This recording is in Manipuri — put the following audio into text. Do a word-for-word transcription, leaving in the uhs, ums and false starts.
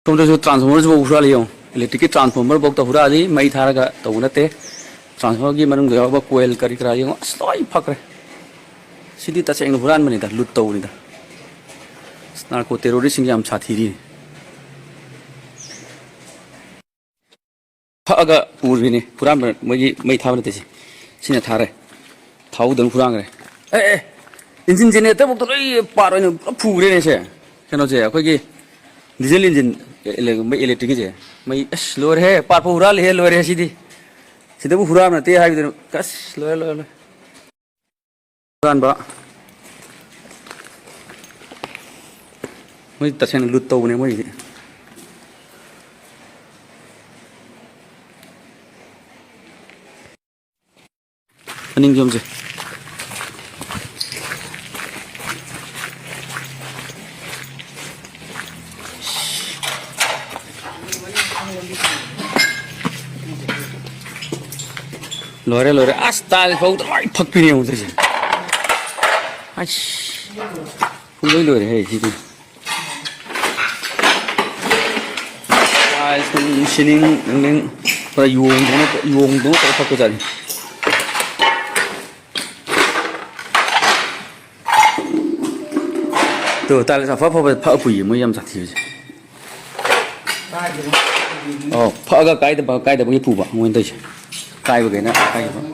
ꯁꯣꯝꯗꯁꯨ ꯇ꯭ꯔꯥꯟꯁꯐꯣꯔꯃꯔꯁꯤꯐꯥꯎ ꯍꯨꯔꯥꯜꯂꯤ ꯌꯦꯡꯉꯣ꯫ ꯏꯂꯦꯛꯇ꯭ꯔꯤꯛꯀꯤ ꯇ꯭ꯔꯥꯟꯁꯐꯣꯔꯃꯔꯐꯥꯎꯗ ꯍꯨꯔꯥꯜꯂꯤ, ꯃꯩ ꯊꯥꯔꯒ ꯇꯧꯕ ꯅꯠꯇꯦ꯫ ꯇ꯭ꯔꯥꯟꯁꯐꯣꯔꯃꯔꯒꯤ ꯃꯅꯨꯡꯗ ꯌꯥꯎꯕ ꯀꯣꯏꯜ ꯀꯔꯤ ꯀꯔꯥ ꯌꯦꯡꯉꯣ, ꯑꯁ, ꯂꯣꯏ ꯐꯛꯈ꯭ꯔꯦ꯫ ꯁꯤꯗꯤ ꯇꯁꯦꯡꯅ ꯍꯨꯔꯥꯟꯕꯅꯤꯗ, ꯂꯨꯠ ꯇꯧꯕꯅꯤꯗ꯫ ꯑꯁ, ꯅꯥꯔꯀꯣ ꯇꯦꯔꯣꯔꯤꯁꯁꯤꯡꯁꯦ ꯌꯥꯝ ꯁꯥꯊꯤꯔꯤꯅꯤ꯫ ꯐꯛꯑꯒ ꯄꯨꯔꯤꯅꯤ ꯍꯨꯔꯥꯟꯕ, ꯃꯣꯏꯒꯤ ꯃꯩ ꯊꯥꯕ ꯅꯠꯇꯦ ꯁꯤ꯫ ꯁꯤꯅ ꯊꯥꯔꯦ꯫ ꯊꯥꯎꯗꯪ ꯍꯨꯔꯥꯟꯈ꯭ꯔꯦ꯫ ꯑꯦ, ꯑꯦ, ꯏꯟꯖꯤꯟ ꯖꯦꯅꯦꯔꯦꯇꯔꯐꯥꯎꯗ ꯂꯣꯏ ꯄꯥꯔꯠ ꯑꯣꯏꯅ ꯄꯨꯂꯞ ꯄꯨꯈ꯭ꯔꯦꯅꯦ ꯁꯦ꯫ ꯀꯩꯅꯣꯁꯦ, ꯑꯩꯈꯣꯏꯒꯤ ꯗꯤꯖꯜ ꯏꯟꯖꯤꯟ, ꯑꯦꯂꯦ-, ꯃꯩ ꯏꯂꯦꯛꯇ꯭ꯔꯤꯛꯀꯤꯁꯦ꯫ ꯃꯩ, ꯑꯁ, ꯂꯣꯏꯔꯦꯍꯦ, ꯄꯥꯔꯠ ꯐꯥꯎ ꯍꯨꯔꯥꯜꯂꯦꯍꯦ, ꯂꯣꯏꯔꯦ ꯁꯤꯗꯤ꯫ ꯁꯤꯗꯕꯨ ꯍꯨꯔꯥꯟꯕ ꯅꯠꯇꯦ ꯍꯥꯏꯕꯗꯨꯅ, ꯑꯁ, ꯂꯣꯏꯔꯦ, ꯂꯣꯏꯔꯦ, ꯂꯣꯏꯔꯦ꯫ ꯍꯨꯔꯥꯟꯕ꯫ ꯃꯣꯏ ꯇꯁꯦꯡꯅ ꯂꯨꯠ ꯇꯧꯕꯅꯦ ꯃꯣꯏꯒꯤꯗꯤ꯫ ꯃꯅꯤꯡ ꯌꯣꯝꯁꯦ꯫ ꯂꯣꯏꯔꯦ, ꯂꯣꯏꯔꯦ꯫ ꯑꯁ, ꯇꯥꯏꯜ ꯐꯥꯎꯗ ꯂꯣꯏ ꯐꯛꯄꯤꯅꯦ ꯌꯦꯡꯉꯨ ꯇꯧꯏꯁꯦ꯫ ꯑꯁ, ꯄꯨꯡꯂꯣꯏ ꯂꯣꯏꯔꯦꯍꯦ ꯁꯤꯗꯤ꯫ ꯇꯥꯏꯜꯁ ꯅꯨꯡ, ꯁꯤꯂꯤꯡ ꯅꯨꯡꯂꯤꯡ ꯄꯨꯔꯥ ꯌꯣꯡꯗꯧꯅ, ꯌꯣꯡꯗꯧꯅ ꯇꯧꯔ ꯐꯛꯄꯖꯥꯠꯅꯤ꯫ ꯇꯣ, ꯇꯥꯏꯜꯁ ꯑꯐ ꯑꯐꯕ ꯐꯛꯑ ꯄꯨꯏꯌꯦ ꯃꯣꯏ ꯌꯥꯝ ꯁꯥꯊꯤꯕꯁꯦ꯫ ꯑꯣ, ꯐꯛꯑꯒ ꯀꯥꯏꯗꯕ, ꯀꯥꯏꯗꯕꯒꯤ ꯄꯨꯕ ꯃꯣꯏꯅ ꯇꯧꯔꯤꯁꯦ꯫ ꯀꯥꯏꯕꯈꯩꯅ ꯀꯥꯏꯗꯕ꯫